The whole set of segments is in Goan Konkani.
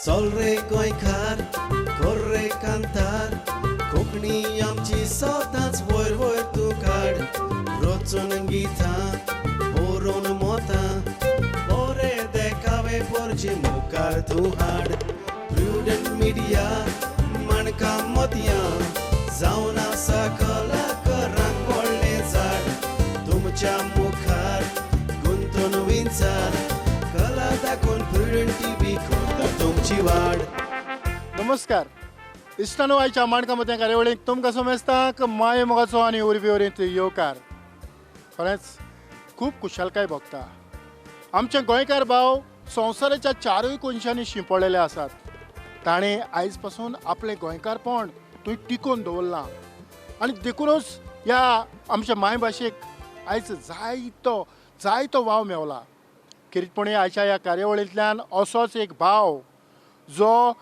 चल रे गोंयकार, कर रे कांतार, कोंकणी आमची सदांच वयर वयर तूं काड. रचून गितां बरोवन मोतां, बरे देखावे पोरचे मुखार तूं हाड. प्रुडंट मिडिया माणकां मोतयां जावन आसा कलाकारांक व्हडलें झाड. तुमच्या मुखार गुंतून विंचार, कला दाखोवन प्रुडंट टीव्ही करता तुमची वाड. नमस्कार इश्टानो, आयच्या माणका मदें कार्यावळीक तुमकां समेस्तांक माये मोगाचो आनी उर्बे वरींत येवकार. खरेंच खूब खुशालकाय भोगता. आमचे गोंयकार भाव संवसाराच्या चारूय कोनशांनी शिंपडलेले आसात. ताणें आयज पासून आपलें गोंयकारपण थंय टिकोवन दवरलां आनी देखूनच ह्या आमच्या मायभाशेक आयज जायतो जायतो वाव मेवला. खेरीतपणी आयच्या ह्या कार्यावळींतल्यान असोच एक भाव जो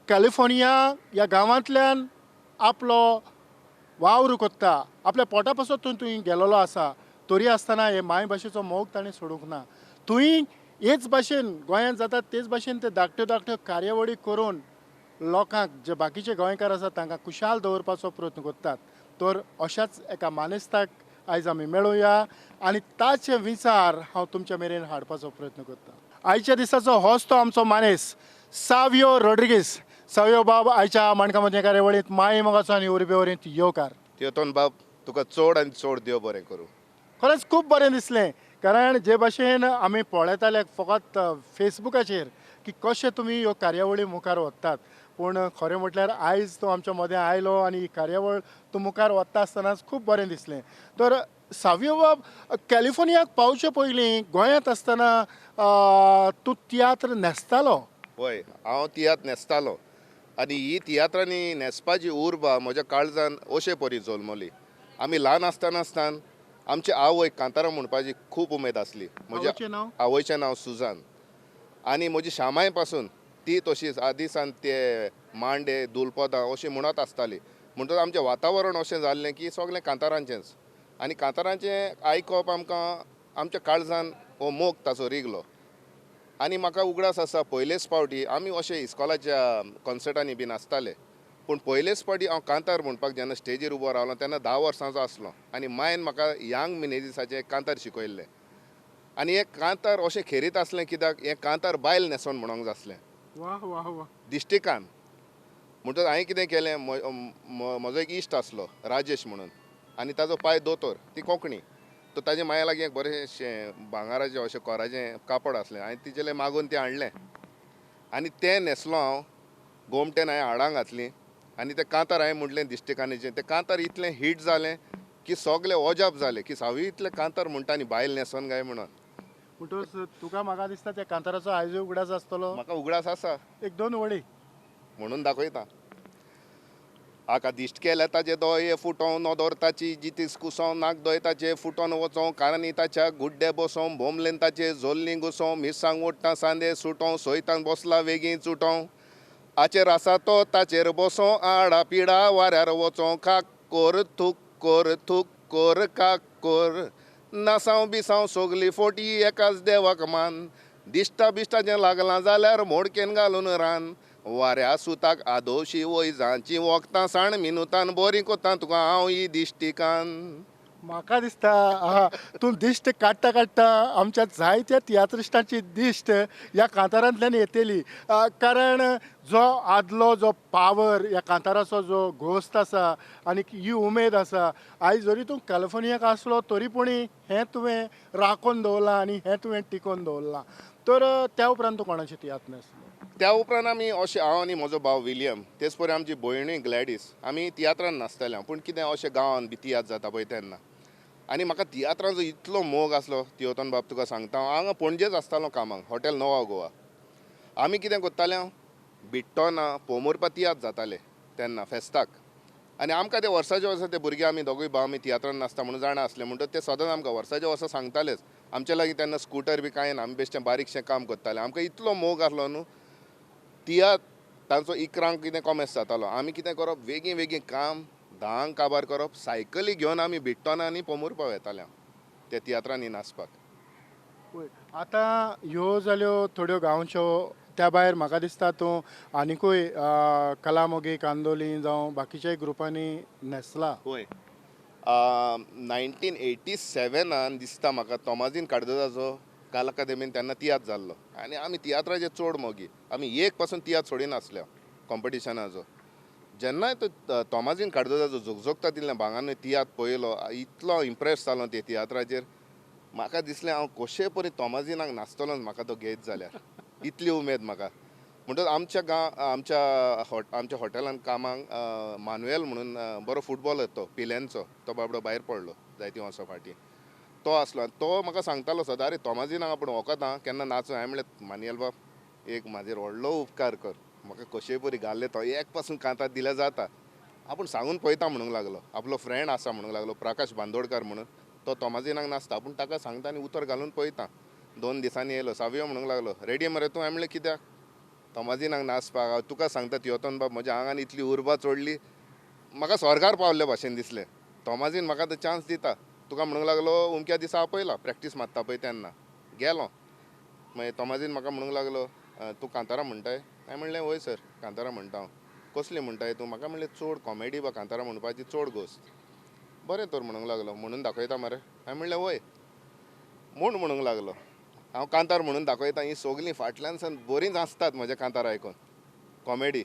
कॅलिफोर्निया ह्या गांवांतल्यान आपलो वावर कोत्ता, आपल्या पोटा पासत थंय गेलेलो आसा, तरी आसतना हे मायभाशेचो मोग ताणें सोडूंक ना. थंय हेच भाशेन गोंयांत जाता तेच भाशेन ते धाकट्यो धाकट्यो कार्यावळी करून लोकांक जे बाकीचे गोंयकार आसात तांकां खुशाल दवरपाचो प्रयत्न करतात. तर अशाच एका मानेस्ताक आयज आमी मेळुया आनी ताचे विचार हांव तुमच्या मेरेन हाडपाचो प्रयत्न करता. आयच्या दिसाचो होच तो आमचो मानेस सावियो रॉड्रिगीस. सावियो बाब, आयच्या माणका मदें कार्यावळींत माये मोगाचो आनी उर्बे वरींत येवकार. तेतोन बाब, तुका चड आनी चड देव बरें करूं. खरेंच खूब बरें दिसलें, कारण जे भाशेन आमी पळयताले फकत फेसबुकाचेर की कशें तुमी ह्यो कार्यावळी मुखार व्हरतात, पूण खरें म्हटल्यार आयज तो आमच्या मदें आयलो आनी ही कार्यावळ तूं मुखार वता आसतनाच खूब बरें दिसलें. तर सावियो बाब, कॅलिफोर्नियाक पावचे पयलीं गोंयांत आसतना तूं तियात्र न्हेसतालो? वय, हांव तियात्र न्हेसतालो आनी ही तियात्रांनी न्हेसपाची उर्बा म्हज्या काळजान अशे परी जल्मली. आमी ल्हान आसतना आसतना आमची आवय कांतारां म्हणपाची खूब उमेद आसली. म्हज्या आवयचें नांव? आवयचें नांव सुजान. आनी म्हजी शामाय पासून ती तशीच आदिसान ते मांडे दुलपदां अशीं म्हणत आसताली. म्हणटकच आमचें वातावरण अशें जाल्लें की सगळें कांतारांचेंच, आनी कांतारांचें आयकप आमकां आमच्या काळजान हो मोग ताचो रिगलो. आनी म्हाका उगडास आसा, पयलेच फावटी आमी अशे इस्कॉलाच्या कॉन्सर्टांनी बीन आसताले, पूण पयलेच फावटी हांव कांतार म्हणपाक जेन्ना स्टेजीर उबो रावलो तेन्ना 10 वर्सांचो आसलो आनी मायन म्हाका यांग मिनेजीसाचें कांतार शिकयल्लें. आनी हें कांतार अशें खेरीत आसलें कित्याक हें कांतार बायल न्हेसोन म्हणोंक जाय आसलें. वा वा वा. दिश्टिकान. म्हणटकच हांवें कितें केलें, म्हजो एक इश्ट आसलो राजेश म्हणून, आनी ताजो पाय दोतोर, ती कोंकणी, तो ताजे माया लागीं एक बरेंशें भांगराचें अशें कोराचें कापड आसलें, हांवें तिचें मागून तें हाडलें आनी तें न्हेसलो हांव. गोमटेन हांवें हाडां घातलीं आनी तें कांतार हांवें म्हटलें दिश्टिकानीचें. तें कांतार इतलें हीट जालें की सगळे अजाप जाले की सावी इतलें कांतार म्हणटा आनी बायल न्हेसोन काय म्हणून. म्हणटकच तुका म्हाका दिसता त्या कांताराचो आयजूय उगडास आसतलो. म्हाका उगडास आसा. एक दोन वळी म्हणून दाखयता. आका दिश्ट केल्या ताजे दोये फुटों, नदर ताची जितीस कुसों, नाक दोय ताचे फुटोन वचों, कानांनी ताच्या गुड्डे बसों, बोमलेन ताचे जोल्ली घुसों, मिरसांग ओडटा सांदे सुटों, सोयतान बसला वेगीं चुटों, आचेर आसा तो ताचेर बसों, आडा पिडा वाऱ्यार वचों, खाक कोर थूक कोर थूक कोर काक कोर, नासांव बिसांव सगली फोटी एकाच देवाक मान, दिश्टा बिश्टाचें लागलां जाल्यार मोडकेन घालून रान, वाऱ्या सुताक आदोशी वयजांची वखदां साण मिनुतान बरी कोत्ता तुका हांव ही दिश्टिकान. म्हाका दिसता तूं दिश्ट काडटा काडटा आमच्या जायत्या तियात्रिस्टांची दिश्ट ह्या कांतारांतल्यान येतली, कारण जो आदलो जो पावर ह्या कांताराचो जो घोस्त आसा आनी ही उमेद आसा, आयज जरी तूं कॅलिफोर्नियाक आसलो तरी पूण हें तुवें राखून दवरलां आनी हें तुवें टिकोवन दवरलां. तर त्या उपरांत तूं कोणाची तियात्र न्हेसलो? त्या उपरांत आमी अशें हांव आनी म्हजो भाव विलियम, तेच परी आमची भयणूय ग्लॅडीस, आमी तियात्रान नाचताले. पूण कितें अशें गांवांत बी तियात्र जाता पळय तेन्ना, आनी म्हाका तियात्रांचो इतलो मोग आसलो तियोतन बाब तुका सांगता हांव. हांगा पणजेच आसतालो कामाक, हॉटेल नोवा गोवा. आमी कितें करताले, हांव बिट्टोना पोमुरपा तियात्र जाताले तेन्ना फेस्ताक, आनी आमकां ते वर्साच्या वर्सा ते भुरगे आमी दोगूय भाव आमी तियात्रान नाचता म्हणून जाणा आसले, म्हणटकच ते सदांच आमकां वर्साच्या वर्सा सांगतालेच. आमच्या लागीं तेन्ना स्कुटर बी कांय ना, आमी बेश्टें बारीकशें काम करताले. आमकां इतलो मोग आसलो न्हू तियात्र, तांचो इकरांक कितें कॉमेस जातालो, आमी कितें करप, वेगीं वेगीं काम 10 काबार करप, सायकली घेवन आमी बिट्टोना आनी पोमुरपा वेताले ते तियात्रांनी नाचपाक. आतां ह्यो जाल्यो थोड्यो गांवच्यो त्या भायर म्हाका दिसता तूं आनिकूय कलामोगी कांदोली जावं बाकीच्याय ग्रुपांनी न्हेसला. वय, 1987 दिसता म्हाका तोमाजीन कार्दोजाचो काल अकादेमीन तेन्ना तियात्र जाल्लो आनी आमी तियात्राचे चड मोगी, आमी एक पासून तियात्र सोडिनासले कॉम्पिटिशनाचो. जेन्नाय तो तोमाजीन कार्दोजाचो झोगझोगता तितल्या भांगानूय तियात्र पळयलो, इतलो इम्प्रेस जालो ते तियात्राचेर, म्हाका दिसलें हांव कशें परी तोमाजीनाक नाचतलो म्हाका तो घेयत जाल्यार, इतली उमेद म्हाका. म्हणटच आमच्या गांव आमच्या हॉटेलान कामाक मानुएल म्हणून बरो फुटबॉलर तो पिल्यांचो, तो बाबडो भायर पडलो जायतीं वर्सां फाटीं, तो आसलो आनी तो म्हाका सांगतालो सदां, आरे तोमाजीनाक आपूण वखदां केन्ना नाचो. हांवें म्हणलें मानुएल बाब एक म्हाजेर व्हडलो उपकार कर, म्हाका कशेय परी घाल्ले तो एक पासून कांतार दिल्यार जाता, आपूण सांगून पळयता म्हणूंक लागलो. आपलो फ्रेंड आसा म्हणूंक लागलो प्रकाश बांदोडकार म्हणून, तो तोमाजीनाक नाचता, आपूण ताका सांगता आनी उतर घालून पळयता. 2 दिसांनी येयलो, सावयो म्हणूंक लागलो रेडी मरे तूं? हांवें म्हणलें कित्याक? तोमाजीनाक नाचपाक. हांव तुका सांगता तियोतोन बाब, म्हज्या आंगान इतली उर्बा चडली, म्हाका स्वर्गार पावल्ले भाशेन दिसलें. तोमाजीन म्हाका तो चान्स दिता तुका म्हणूंक लागलो, उमक्या दिसा आपयला प्रॅक्टीस मारता पळय तेन्ना गेलो. मागीर तोमाजीन म्हाका म्हणूंक लागलो तूं कांतारां म्हणटाय? हांवें म्हणलें वय सर कांतारां म्हणटा हांव. कसली म्हणटाय तूं? म्हाका म्हणलें चड कॉमेडी बा कांतारां म्हणपाची चड गोश्ट. बरें तर म्हणूंक लागलो, म्हणून दाखयता मरे? हांवें म्हणलें वय म्हूण म्हणूंक लागलो. हांव कांतार म्हणून दाखयता, हीं सगलीं फाटल्यान सान बरींच आसतात म्हज्या कांतार आयकून कॉमेडी,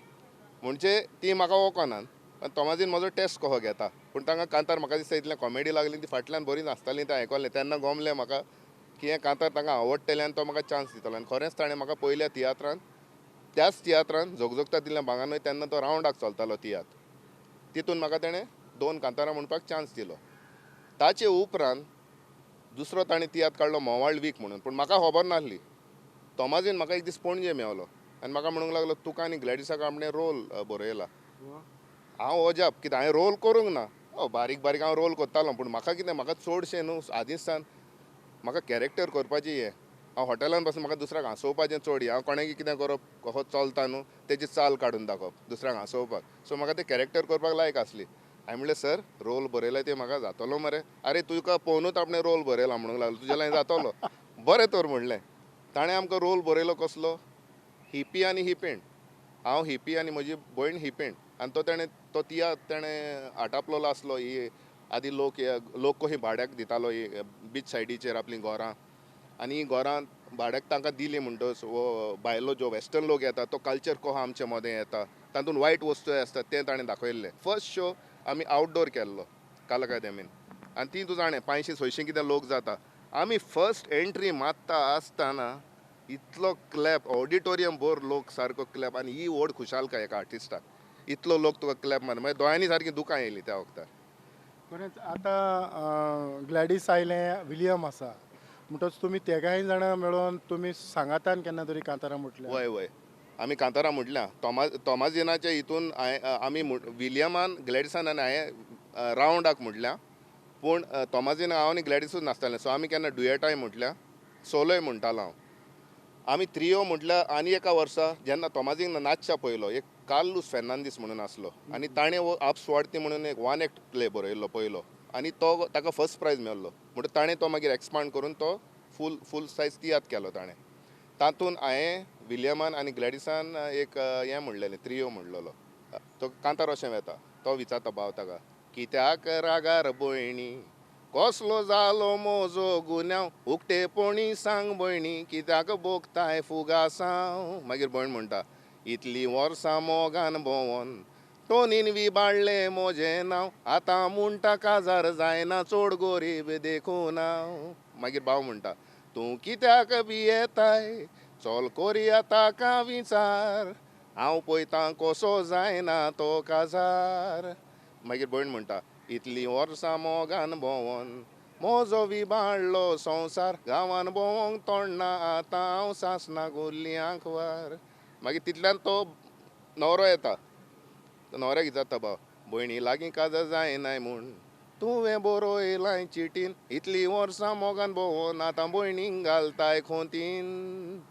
म्हणजे ती म्हाका वळखनात. पण तोमाजीन म्हजो टेस्ट कसो घेता, पूण तांकां कांतार म्हाका दिसता इतलें कॉमेडी लागली ती फाटल्यान बरींच आसतालीं तें आयकलें तेन्ना गमलें म्हाका की हें कांतार तांकां आवडटलें आनी तो म्हाका चान्स दितलो. आनी खरेंच ताणें म्हाका पयल्या तियात्रान, त्याच तियात्रान झोगझोगता तितल्या भांगानूय तेन्ना तो रावंडाक चलतालो तियात्र, तितून म्हाका तेणें 2 कांतारां म्हणपाक चान्स दिलो. ताचे उपरांत दुसरो ताणें तियात्र काडलो म्होंवाळ वीक म्हणून, पूण म्हाका खबर नासली. तोमाजीन म्हाका एक दीस पणजे मेवलो आनी म्हाका म्हणूंक लागलो तुका आनी ग्लॅडिसाक आपणें रोल बरयला. हांव अजाप कित्याक हांवें रोल करूंक ना, बारीक बारीक हांव रोल करतालो, पूण म्हाका कितें म्हाका चडशें न्हू आदींच सान म्हाका कॅरेक्टर करपाचें हें, हांव हॉटेलान बसून म्हाका दुसऱ्याक हांसोवपाचें चड हें, हांव कोणाक कितें करप कसो चलता न्हू तेजी चाल काडून दाखोवप दुसऱ्यांक हांसोवपाक, सो म्हाका तें कॅरेक्टर करपाक लायक आसली. हांवें म्हणलें सर रोल बरयला तें म्हाका जातलो मरे? आरे तुका पळोवनूच आपणें रोल बरयला म्हणूंक लागलो, तुज्या लागीं जातलो. बरें तर म्हणलें. ताणें आमकां रोल बरयलो कसलो, हिपी आनी हिपेण. हांव हिपी आनी म्हजी भयण हिपेण, आनी तो तेणें तो तियात्र तेणें आटापलेलो आसलो. ही आदी लोक लोक कशी भाड्याक दितालो ही बीच सायडीचेर आपलीं घरां, आनी ही घरां भाड्याक तांकां दिली म्हणटच हो भायलो जो वेस्टर्न लोक येता तो कल्चर कसो आमचे मदें येता, तातूंत वायट वस्तू आसता तें ताणें दाखयल्लें. फर्स्ट शो आमी आवटडोर केल्लो काल अकादेमीन, आनी ती तूं जाणें 500-600 कितें लोक जाता. आमी फर्स्ट एंट्री मारता आसतना इतलो क्लॅप, ऑडिटोरियम भर लोक सारको क्लॅप, आनी ही व्हड खुशालकाय एका आर्टिस्टाक, इतलो लोक तुका क्लॅप मार, मागीर दोळ्यांनी सारकी दुकां येयली त्या वखदार. खरेंच आतां ग्लॅडीस आयलें, विलियम आसा, म्हणटच तुमी तेगांय जाणां मेळोन तुमी सांगातान केन्ना तरी कांतारां म्हटल्या? वय वय, आमी कांतारां म्हटल्या. तोमाजिनाच्या हितून हांवें आमी विलियमान ग्लॅडिसान आनी हांवें रावंडाक म्हटल्या, पूण तोमाजीन हांव आनी ग्लॅडिसूच नासतालें, सो आमी केन्ना डुयेटाय म्हटल्या, सोलोय म्हणटालो हांव. आमी त्रियो म्हटल्या. आनी एका वर्सा जेन्ना तोमाजीन नाचच्या पयलो एक कार्लूस फेर्नांदीस म्हणून आसलो, आनी ताणें हो आपस्वार्थी म्हणून एक वन एक्ट प्ले बरयल्लो पयलो, आनी तो ताका फर्स्ट प्रायज मेळ्ळो. म्हणटच ताणें तो मागीर एक्सपांड करून तो फूल सायज तियात्र केलो ताणें. तातूंत हांवें विलियमान आनी ग्लॅडिसान एक हें म्हणलेलें, त्रियो म्हणलेलो. तो कांतार अशें वेता, तो विचारता भाव ताका, कित्याक रागार भयणी कसलो जालो म्हजो गुन्यांव, उक्तेपणी सांग भयणी कित्याक भोगताय फुगासांव. मागीर भयण म्हणटा, इतलीं वर्सां मोगान भोंवन टोनीन विबाडलें म्हजें नांव, आतां म्हणटा काजार जायना चड गोरीब देखून हांव. मागीर भाव म्हणटा, तूं कित्याक भियेताय चल कोरया ताका विचार, हांव पळयतां कसो जायना तो काजार. मागीर भयण म्हणटा, इतलीं वर्सां मोगान भोंवन म्हजो विबाडलो संवसार, गांवान भोंवंक तोंड ना आतां हांव सासना गुल्ली आंकवार. मागीर तितल्यान तो न्हवरो येता, तो न्हवऱ्याक विचारता भाव, भयणी लागीं काजार जायनाय म्हूण तुवें बरयलां चिटीन, इतलीं वर्सां मोगान भोंवन आतां भयणीक घालताय खोंतीन,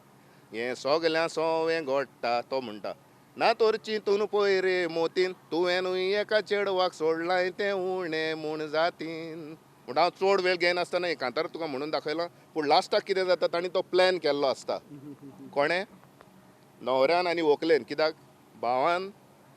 हें सगल्यां सोवें घडटा. तो म्हणटा, ना तर चिंतून पळय रे मोतीन, तुवें न्हय एका चेडवाक सोडलां तें उणें म्हूण जातीन. म्हणटा हांव चड वेळ घेयनासतना एक कांतार तुका म्हणून दाखयलां, पूण लास्टाक कितें जाता, तांणी तो प्लॅन केल्लो आसता. कोणें? न्हवऱ्यान आनी व्हंकलेन, कित्याक भावान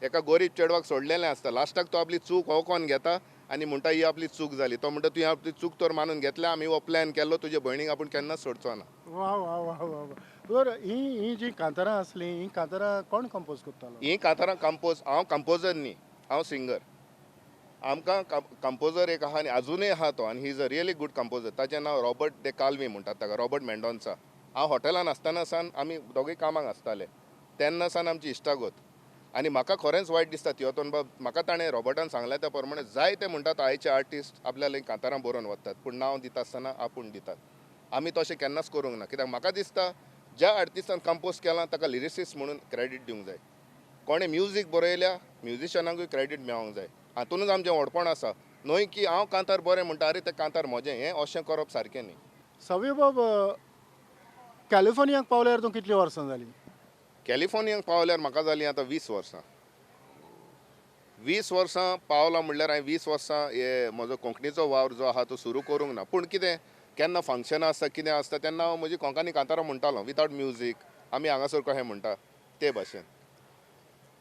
एका गोरीब चेडवाक सोडलेलें आसता. लास्टाक तो आपली चूक वळखोन घेता आनी म्हणटा ही आपली चूक जाली. तो म्हणटा तुवें आपली चूक तर मानून घेतल्या, आमी हो प्लॅन केल्लो, तुजे भयणीक आपूण केन्नाच सोडचो ना. वा वा वा वा वा. बरं, ही ही जी कांतारां आसली, ही कांतारां कोण कंपोज करतालो? ही कांतारां कंपोज, हांव कंपोजर न्ही, हांव सिंगर. आमकां कंपोजर एक आहा आनी आजुनूय आहा तो, आनी he is a really good composer. ताचें नांव रॉबर्ट दे काल्वी म्हणटात ताका, रॉबर्ट मेंडोन्सा. हांव हॉटेलान आसतना सावन आमी दोगूय कामाक आसताले, तेन्ना सावन आमची इश्टागत. आनी म्हाका खरेंच वायट दिसता तियोतोन बाब, म्हाका ताणें रॉबर्टान सांगलें त्या प्रमाणे जायते म्हणटात आयचे आर्टिस्ट आपल्याला कांतारां बरोवन वतात, पूण नांव दिता आसतना आपूण दितात. आमी तशें केन्नाच करूंक ना, कित्याक म्हाका दिसता ज्या आर्टिस्टान कंपोज केलां ताका लिरिसिस्ट म्हणून क्रेडीट दिवंक जाय, कोणें म्युजीक बरयल्या म्युजिशनांकूय क्रेडीट मेळोंक जाय. हातूनच आमचें व्हडपण आसा, न्हय की हांव कांतार बरें म्हणटा, आरे तें कांतार म्हजें, हें अशें करप सारकें न्ही. सावयो बाब, कॅलिफोर्नियाक पावल्यार तूं कितलीं वर्सां जालीं? कॅलिफोर्नियाक पावल्यार म्हाका जालीं आतां 20 वर्सां. 20 वर्सां पावलां म्हणल्यार हांवें 20 वर्सां हे म्हजो कोंकणीचो वावर जो आहा तो सुरू करूंक ना. पूण कितें केन्ना फंक्शनां आसता कितें आसता तेन्ना हांव म्हजी कोंकणी कांतारां म्हणटालो विदावट म्युजीक, आमी हांगासर कशें म्हणटा ते भाशेन.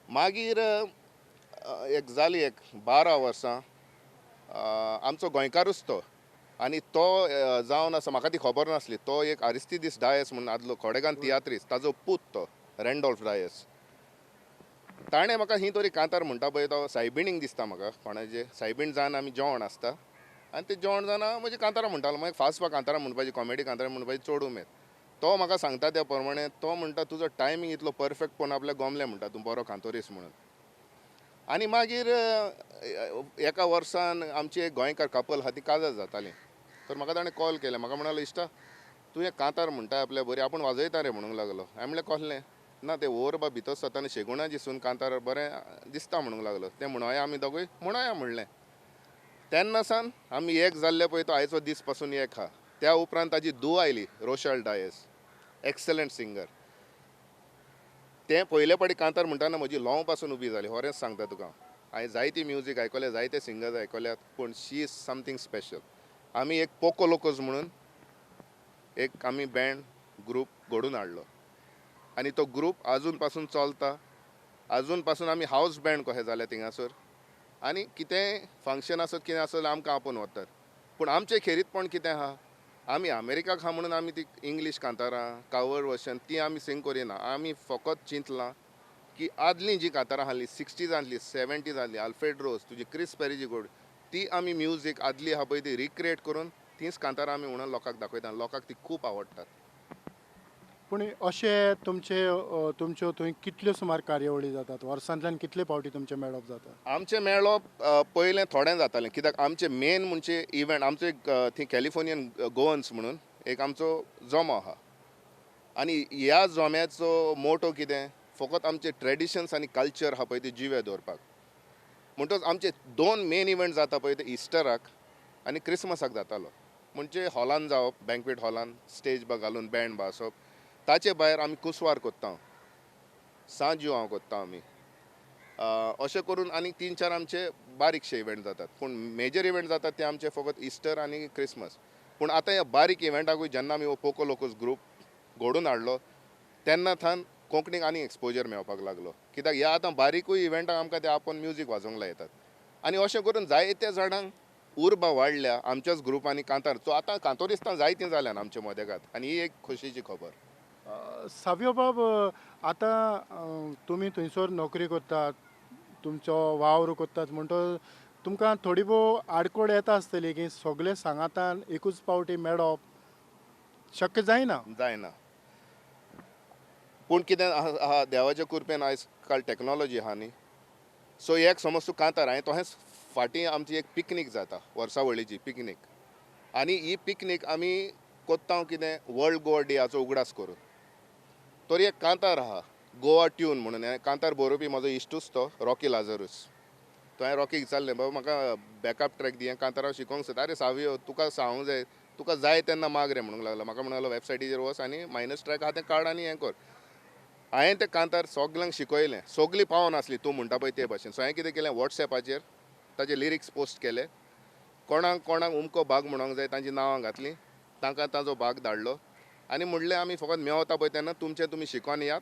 मागीर एक जाली एक 12 वर्सां आमचो गोंयकारूच तो, आनी तो जावन आसा, म्हाका ती खबर नासली, तो एक आरिस्तिदीस डायस म्हणून आदलो खोडेगान तियात्रीस, ताजो पूत तो रँडॉल्फ डायस. ताणें म्हाका ही तरी कांतार म्हणटा पळय तो सायबिणींक दिसता म्हाका, कोणाचे सायबीण जावन आमी जेवण आसता आनी ते जेवण जावन हांव म्हजी कांतारां म्हणटालो. मागीर फास्ट कांतारां म्हणपाची, कॉमेडी कांतारां म्हणपाची चड उमेद. तो म्हाका सांगता त्या प्रमाणे, तो म्हणटा तुजो टायमींग इतलो परफेक्ट पळोवन आपल्याक गोमलें म्हणटा, तूं बरो कांतोरीस म्हणून. आनी मागीर एका वर्सान आमची एक गोंयकार कपल आहा ती काजार जाताली, तर म्हाका ताणें कॉल केलें. म्हाका म्हणालो इश्टा तूं हें कांतार म्हणटा आपल्या बरी, आपूण वाजयता रे म्हणूंक लागलो. हांवें म्हणलें कसलें? ना तें ओर बा भितर सरता आनी शेगुणाची सून कांतार बरें दिसता म्हणूंक लागलो. तें म्हणोया आमी दोगूय म्हणोया म्हणलें. तेन्ना सावन आमी एक जाल्ले पळय तो आयचो दीस पासून एक आहा. त्या उपरांत ताजी धूव आयली, रोशल डायस, एक्सलंट सिंगर. तें पयले पाटी कांतार म्हणटाना म्हजी ल्होंव पासून उबी जाली. खरेंच सांगता तुका, हांवें जायती म्युजीक आयकल्या, जायते सिंगर्स आयकल्यात, पूण शी is something special. आमी एक पोको लोकोज म्हणून एक आमी बँड ग्रूप घडून हाडलो आनी तो ग्रूप आजून पासून चलता. आजून पासून आमी हावस बँड कशें जालें थिंगासर, आनी कितेंय फंक्शन आसत कितें आसत आमकां आपोवन व्हरतात. पूण आमचें खेरीतपण कितें आहा, आमी अमेरिकाक आहा म्हणून आमी ती इंग्लीश कांतारां कावर वर्शन ती आमी सिंग करिना. आमी फकत चिंतलां की आदलीं जीं कांतारां आहलीं, 60s आहलीं, 70s आहलीं, आल्फ्रेड रोज, तुजी क्रिस पेरीची गोड, ती आमी म्युजीक आदली आहा पळय ती रिक्रिएट करून तीच कांतारां आमी म्हणून लोकांक दाखयता, लोकांक ती खूब आवडटात. पूण अशे तुमचे तुमच्यो थंय कितल्यो सुमार कार्यावळी जातात वर्सांतल्यान, कितले फावटी तुमचें मेळप जाता? आमचें मेळप पयलें थोडें जातालें, कित्याक आमचें मेन म्हणजे इव्हेंट आमचो एक थंय कॅलिफोर्नियन गोवन्स म्हणून एक आमचो जमो आहा, आनी ह्या जम्याचो मोटो कितें, फकत आमचे ट्रेडिशन्स आनी कल्चर आहा पळय ते जिवे दवरपाक. म्हणटच आमचे 2 मेन इव्हेंट जाता पळय ते इस्टराक आनी क्रिसमसाक जातालो. म्हणजे हॉलान जावप, बँक्वेट हॉलान स्टेज बा घालून बँड बा आसप. ताचे भायर आमी कुसवार कोत्ता, सांजू हांव कोत्ता आमी, अशें करून आनी 3-4 आमचे बारीकशे इव्हेंट जातात. पूण मेजर इव्हेंट जातात ते आमचे फकत इस्टर आनी क्रिसमस. पूण आतां ह्या बारीक इव्हेंटाकूय जेन्ना आमी हो पोको लोकोस ग्रूप घडोवन हाडलो तेन्ना थावन कोंकणीक आनी एक्सपोजर मेळपाक लागलो, कित्याक ह्या आतां बारीकूय इव्हेंटाक आमकां ते आपोवन म्युजीक वाजोवंक लायतात. आनी अशें करून जायत्या जाणांक उर्बा वाडल्या आमच्याच ग्रुपांनी कांतार. सो आतां कांतोरिस्तां जायतीं जाल्यान आमच्या मदेगात, आनी ही एक खोशयेची खबर. सावयो बाब, आतां तुमी थंयसर नोकरी करतात, तुमचो वावर करतात, म्हणटच तुमकां थोडी भोव आडखळ येता आसतली की सगळे सांगातान एकूच पावटी मेळप शक्य जायना. जायना, पूण कितें आहा, देवाच्या कृपेन आयज काल टॅक्नोलॉजी आहा न्ही. सो एक समज तूं कांतार, हांवें तशेंच फाटीं आमची एक पिकनीक जाता, वर्सावळीची पिकनीक, आनी ही पिकनीक आमी कोत्ता कितें वर्ल्ड गोवा डेयाचो उगडास करून. तर एक कांतार आहा गोवा ट्यून म्हणून, कांतार बरोवपी म्हजो इश्टूच तो रॉकी लाजरूस. तो हांवें रॉकीक विचारलें, बाबा म्हाका बॅकअप ट्रॅक दी, हें कांतार हांव शिकोवंक सोदता. आरे सावयो तुका सांगूंक जाय, तुका जाय तेन्ना माग रे म्हणूंक लागलो. म्हाका म्हणूंक लागलो वेबसायटीचेर वच आनी मायनस ट्रॅक आहा तें काड आनी हें कर. हांवें तें कांतार सगल्यांक शिकयलें, सगलीं पावनासलीं तूं म्हणटा पळय ते भाशेन. सो हांवें कितें केलें, वॉट्सएपाचेर ताजे लिरिक्स पोस्ट केले, कोणाक कोणाक उमको भाग म्हणूंक जाय तांची नांवां घातलीं, तांकां ताजो भाग धाडलो आनी म्हणलें आमी फकत मेवता पळय तेन्ना तुमचें तुमी शिकोन येयात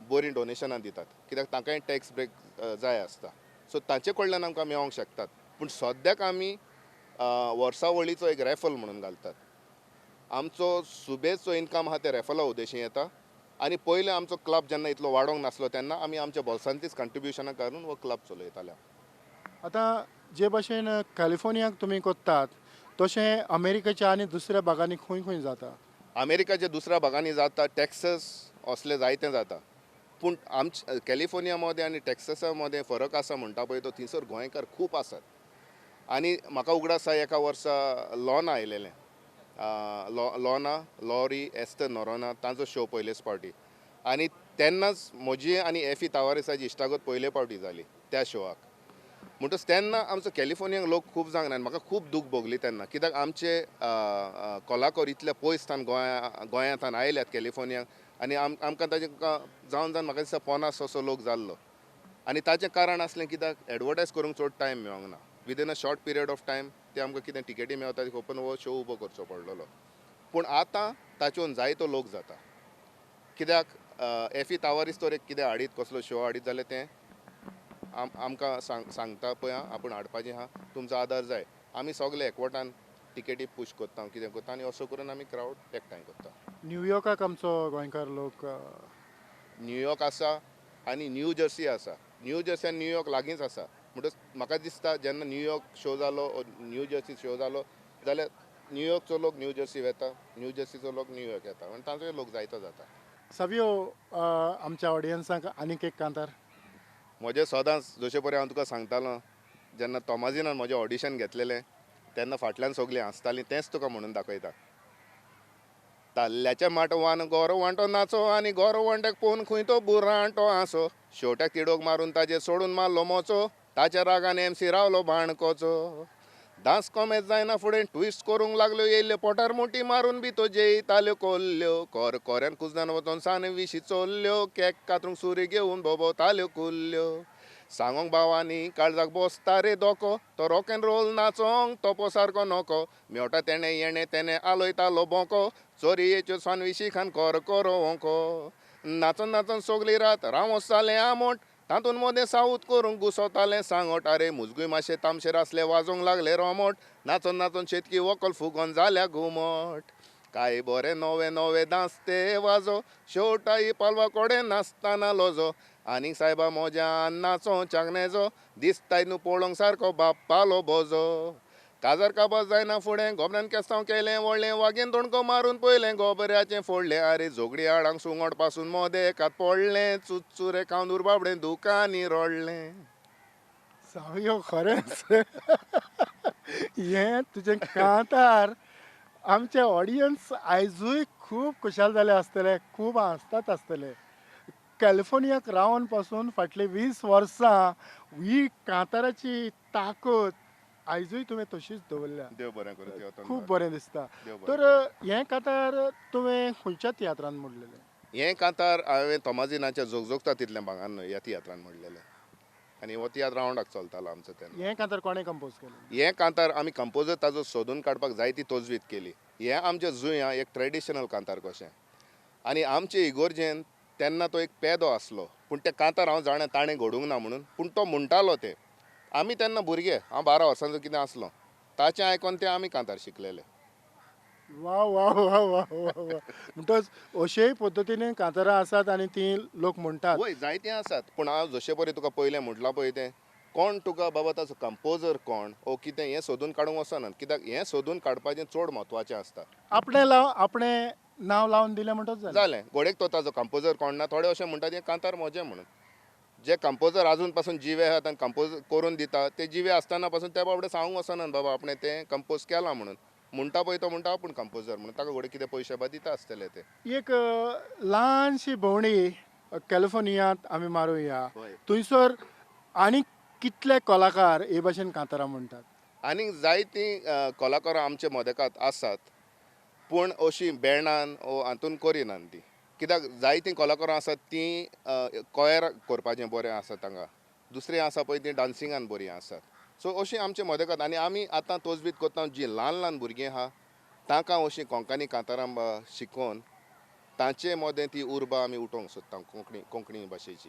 बरीं डोनेशनां दितात, कित्याक तांकांय टॅक्स ब्रेक जाय आसता. सो तांचे कडल्यान आमकां मेळोंक शकतात. पूण सद्याक आमी वर्सावळीचो एक रॅफल म्हणून घालतात. आमचो सुबेचो इनकम आहा ते रॅफला उद्देशी येता. आनी पयलें आमचो क्लब जेन्ना इतलो वाडोंक नासलो तेन्ना आमी आमच्या बोल्सांतलीच कंट्रिब्युशनां करून हो क्लब चलयताले. आतां जे भाशेन कॅलिफोर्नियाक तुमी करतात तशें अमेरिकेच्या आनी दुसऱ्या भागांनी खंय खंय जाता? अमेरिकाच्या दुसऱ्या भागांनी जाता, टॅक्सस असले जायते जाता. पूण आमच्या कॅलिफोर्निया मदें आनी टॅक्ससा मदें फरक आसा म्हणटा पळय तो थंयसर गोंयकार खूब आसात. आनी म्हाका उगडास आसा एका वर्सा लॉना आयलेलें, लॉना लॉरी एस्तर नोरोना तांचो शो पयलेच पावटी. आनी तेन्नाच म्हजी आनी एफी तावारेसाची इश्टागत पयले पावटी जाली त्या शोआक. म्हणटच तेन्ना आमचो कॅलिफोर्नियाक लोक खूब जावंक ना. म्हाका खूब दूख भोगली तेन्ना, कित्याक आमचे कोलाकोर इतले पयस थावन गोंयांत आयल्यात कॅलिफोर्नियाक आनी आमकां ताजे जावन जावन म्हाका दिसता 50 असो लोक जाल्लो. आनी ताचें कारण आसलें कित्याक एडवर्टायज करूंक चड टायम मेळोंक ना. Within a short period of time ते आमकां कितें टिकेटी मेळता ती ओपन हो शो उबो करचो पडलेलो. पूण आतां ताचेन जायतो लोक जाता, कित्याक एफी तावारीस तर एक कितें हाडीत कसलो शो हाडीत जाल्यार तें आमकां सांगता पळय आपूण हाडपाचें आहा, तुमचो आदार जाय. आमी सगळे एकवटान टिकेटी पूश करता, कितें करता आनी असो करून आमी क्रावड एकठांय करता. न्यूयॉर्काक आमचो गोंयकार लोक न्यूयॉर्क आसा आनी न्यू जर्सी आसा. न्यू जर्सी आनी न्यूयॉर्क लागींच आसा. म्हणटच म्हाका दिसता जेन्ना न्यूयॉर्क शो जालो, न्यू जर्सी शो जालो जाल्यार न्यूयॉर्कचो लोक न्यू जर्सी वता, न्यू जर्सीचो लोक न्यूयॉर्क येता आनी तांचो लोक जायतो जाता. सावियो, आमच्या ऑडियन्सांक आनीक एक कांतार. म्हजें सदांच जशें परी हांव तुका सांगतालो, जेन्ना तोमाजिनान म्हजें ऑडिशन घेतलेलें तेन्ना फाटल्यान सगळीं हांसतालीं, तेंच तुका म्हणून दाखयता. ताल्ल्याच्या माटवान गोरवांटो नाचो आनी गोरवांट्याक पळोवन खंय तो बुरांटो आसो, शेवट्याक तिडोक मारून ताजेर सोडून मारलो मोचो, ताच्या रागान एमसी रावलो बाणकोचो. दांस कोमेत जायना फुडें ट्विस्ट करूंक लागल्यो, येयल्ल्यो पोटार मोटी मारून बी तो जेयताल्यो कोल्ल्यो, कोर कोऱ्यान कुजनान वचोन सान विशी चोल्ल्यो, केक कातरूंक सुरी घेवन भोंवताल्यो कुल्ल्यो. सांगोंक भावांनी काळजाक बसता रे दोको, तो रॉक एन रोल नाचोंक तोपो सारको नको, मेवटा तेणें येणें तेणें आलयतालो बोंको, चोरयेच्यो सानविशी खान कोर कोरो ओंको. नाचोन नाचोन सगली रात रावोस जालें आमोट, तातूंत मदें सावूत करूंक घुसोतालें सांगोट. आरे मुजगूय मातशें तामशेर आसले वाजोवंक लागले रोमोट, नाचोन नाचोन शेतकी वकल फुगोन जाल्या घुमट. काय बरें नवे नवे दांस ते वाजो, शेवटाई पालवा कडेन नाचतना लोजो, आनीक सायबा म्हज्यान नाचो चांगनेचो, दिसताय न्हू पळोवंक सारको बाप्पालो बोजो. काजार काबार जायना फुडें गोबऱ्यान केस्तांव केलें व्हडलें, वागेन दोणको मारून पयलें गोबऱ्याचें फोडलें. आरे झगडी हाडांक सुंगट पासून मोदें एकात पडलें, चुचुरे खावन उरबाबडें दुकांनी रडलें. सावियो, खरेंच हें तुजें कांतार आमचे ऑडियन्स आयजूय खूब खुशाल जाले आसतले, खूब हांसतात आसतले. कॅलिफोर्नियाक रावन पासून फाटलीं 20 वर्सां ही कांताराची ताकद आयजूय तुवें तशीच दवरल्या. देव बरें करूं, खूब बरें दिसता. तर हें कांतार तुवें खंयच्या तियात्रान म्हणलेलें? हें कांतार हांवें तोमाजिनाच्या जोगजोगता तितल्या भागान न्हय ह्या तियात्रान म्हणलेलें आनी हो तियात्र रावंडाक चलतालो आमचो तेन्ना. हें कांतार कोणें कंपोज केलें? हें कांतार आमी कंपोजर ताजो सोदून काडपाक जायती तजवीज केली. हें आमच्या जुंया एक ट्रेडिशनल कांतार कशें आनी आमचे इगोर्जेन तेन्ना तो एक पेदो आसलो, पूण तें कांतार हांव जाणा ताणें घडूंक ना म्हणून, पूण तो म्हणटालो तें. आमी तेन्ना भुरगे, हांव 12 वर्सांचो कितें आसलो, ताचें आयकोन तें आमी कांतार शिकलेले. वा वा वा वा वा वा. म्हणटच अशेय पद्दतीन कांतारां आसात आनी तीं लोक म्हणटात. वय जायतीं आसात, पूण हांव जशे परी तुका पयलें म्हटलां पळय तें कोण तुका बाबा ताचो कंपोजर कोण ओ कितें हें सोदून काडूंक वचनात, कित्याक हें सोदून काडपाचें चड म्हत्वाचें आसता. आपणें लाव आपणें नांव लावन दिलें म्हणटच जालें. घोडेक तो ताजो कंपोजर कोण ना, थोडे अशें म्हणटात हें कांतार म्हजें म्हणून. जे कंपोजर आजून पासून जिवे आहात आनी कंपोज करून दिता ते जिवे आसतना पासून ते बाबडे सांगूंक वचनात बाबा आपणें तें कंपोज केलां म्हणून. म्हणटा पळय तो म्हणटा आपूण कंपोजर म्हणून, ताका घोडे कितें पयशे बा दिता आसतले ते. एक ल्हानशी भोंवडी कॅलिफोर्नियांत आमी मारुया. थंयसर आनी कितले कलाकार हे भाशेन कांतारां म्हणटात? आनीक जायतीं कलाकारां आमचे मदेकात आसात, पूण अशीं बँडान ओ हातून करिनात ती, कित्याक जायतीं कलाकारां आसात तीं कॉयर करपाचें बरें आसा तांकां, दुसरीं आसा पळय तीं डांसिंगान बरीं आसात. सो अशीं आमचे मदेकात आनी आमी आतां तजवीज करता जी ल्हान ल्हान भुरगीं आहा तांकां अशीं कोंकणी कांतारां शिकोवन तांचे मदें ती उर्बा आमी उठोवंक सोदता कोंकणी कोंकणी भाशेची.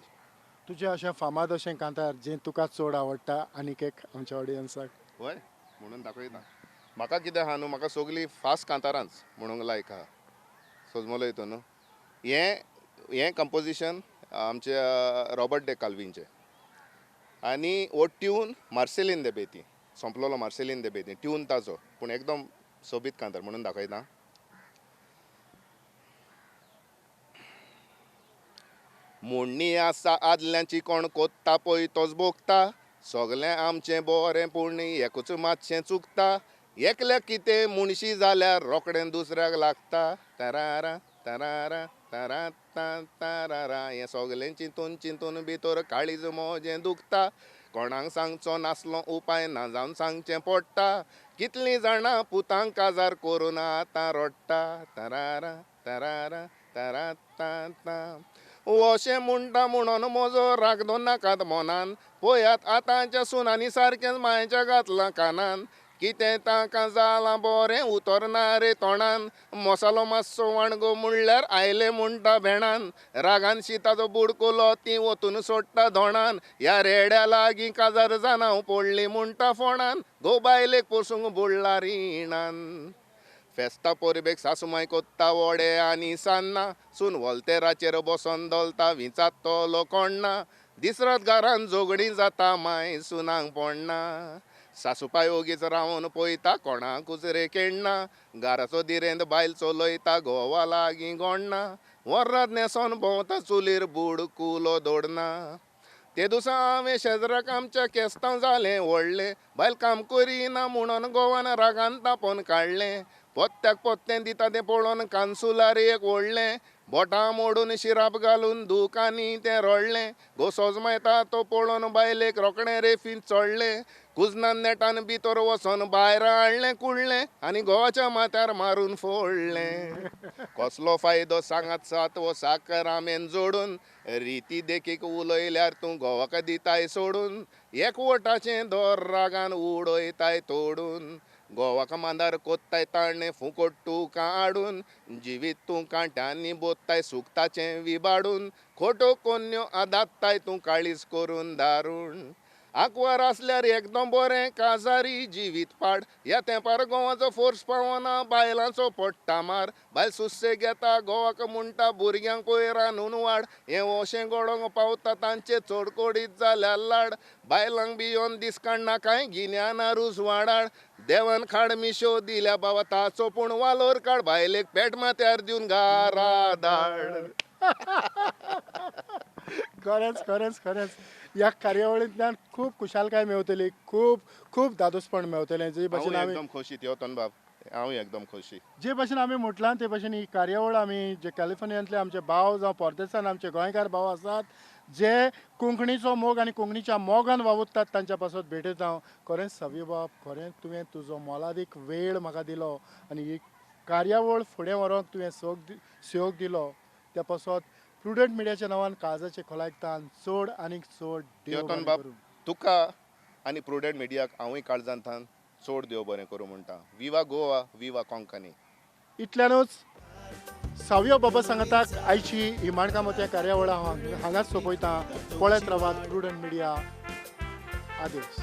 तुजें अशें फामाद अशें कांतार जें तुका चड आवडटा आनीक एक आमच्या ऑडियन्साक. हय म्हणून दाखयता. म्हाका कितें आहा न्हू, म्हाका सगळीं फास्ट कांतारांच म्हणूंक लायक आहा. सोजमलो हितून न्हू हें हें कंपोजिशन आमच्या रॉबर्ट डे काल्वीनचें आनी हो ट्यून मार्सेलीन दे बेती सोंपलोलो मार्सेलीन दे बेती ट्यून ताचो, पूण एकदम सोबीत कांतार म्हणून दाखयता. मोडणी आसा आदल्यांची कोण कोत्ता पळय तोच भोगता, सगळें आमचें बरें पूण एकूच मातशें चुकता, एकल्याक कितें मुणशी जाल्यार रोखडें दुसऱ्याक लागता. तरारा तरारा तरा तारारा हें सगळें चिंतून चिंतून भितर काळीज म्हजें दुखता, कोणाक सांगचो नासलो उपाय ना जावन सांगचें पडटा, कितलीं जाणां पुतांक काजार करून आतां रडटा. तरारा तरारा तरा ता अशें म्हणटा म्हणून म्हजो राग नाकात मनान, पळयात आतांच्या सुनांनी सारकेंच मायच्या घातलां कानान, कितें तांकां जालां बरें उतरना रे तोंडान, मसालो मातसो वाणगो म्हणल्यार आयलें म्हणटा भेणान, रागान शिताचो बुडकुलो ती वतून सोडटा धोणान, ह्या रेड्या लागीं काजार जाणां पडली म्हणटा फोणान, गो बायलेक पोसूंक बुडला रिणान. फेस्ता परबेक सासुमाय कोत्ता वडे आनी सान्नां, सून वोल्तेराचेर बसोन धोलता विचारतलो कोण ना, दीस रात घरान झगडीं जाता माय सुनांक पडना, सासूपाय ओगीच रावन पळयता कोणाकूच रे केण्णा, घराचो दिरेंत बायल चलयता घोवा लागीं गोण्णा, वरात न्हेसोन भोंवता चुलीर बुडकुलो दोडना. ते दिसा हांवें शेजराक आमच्या केस्तांव जालें व्हडलें, बायल काम करिना म्हणून गोवान रागान तापोवन काडलें, पोत्त्याक पोत्तें दिता तें पळोवन कानसुलार एक व्हडलें, बोटां मोडून शिराप घालून दुकांनी तें रडलें, गोसोज मायता तो पळोवन बायलेक रोखडें रेफीन चडलें, कुजनान नेटान भितर वचोन भायर हाडलें कुडलें आनी घोवाच्या माथ्यार मारून फोडलें. कसलो फायदो सांगात सात वो साकर आमेन जोडून, रिती देखीक उलयल्यार तूं घोवाक दिताय सोडून, एकवटाचें दोर रागान उडयताय तोडून, घोवाक मांदार कोत्ताय ताणें फुकट तुका हाडून, जिवीत तूं कांट्यांनी बोत्ताय सुकताचें विबाडून, खोटो कोन्यो आदात्ताय तूं काळीज करून दारूण, आंकवार आसल्यार एकदम बरें काजारी जिवीत पाड, ह्या तेंपार गोवाचो फोर्स पावना बायलांचो पडटा मार, बायल सुसेग घेता गोवाक म्हणटा भुरग्यांक पळय रांदून वाड, हें अशें घडोवंक पावता तांचे चड कोडीत जाल्यार लाड, बायलांक भियोन दीस काडना कांय गिन्याना रूज वाडाड, देवान खाड मिशो दिल्या बाबा ताचो पूण वालोर काड, बायलेक पेट माथ्यार दिवन घरा धाड. खरेंच खरेंच खरेंच ह्या कार्यावळींतल्यान खूब खुशालकाय मेवतली, खूब खूब दादोसपण मेवतलें. जे भाशेन आमी एकदम खोशी तेवतन बाब, हांव एकदम खोशी. जे भाशेन आमी म्हटलां ते भाशेन ही कार्यावळ आमी जे कॅलिफोर्नियांतले आमचे भाव जावं परदेसान आमचे गोंयकार भाव आसात जे कोंकणीचो मोग आनी कोंकणीच्या मोगान वावुरतात तांच्या पासत भेटयता हांव. खरेंच सवी बाब, खरेंच तुवें तुजो मोलादीक वेळ म्हाका दिलो आनी ही कार्यावळ फुडें व्हरूंक तुवें सहयोग दिलो त्या पासत प्रुडंट मिडियाच्या नांवान काळजाचे खोलायक तान चड आनीक चड देव बाब करूं. तुका आनी प्रुडंट मिडियाक हांवूय काळजान थान चड देव बरें करूं म्हणटा. विवा गोवा, विवा कोंकणी. इतल्यानूच सावयो बाबा सांगताक आयची ही माणकां मोतया कार्यावळ हांव हांगाच सोंपयता. पळयत रावात प्रुडंट मिडिया. आदेश.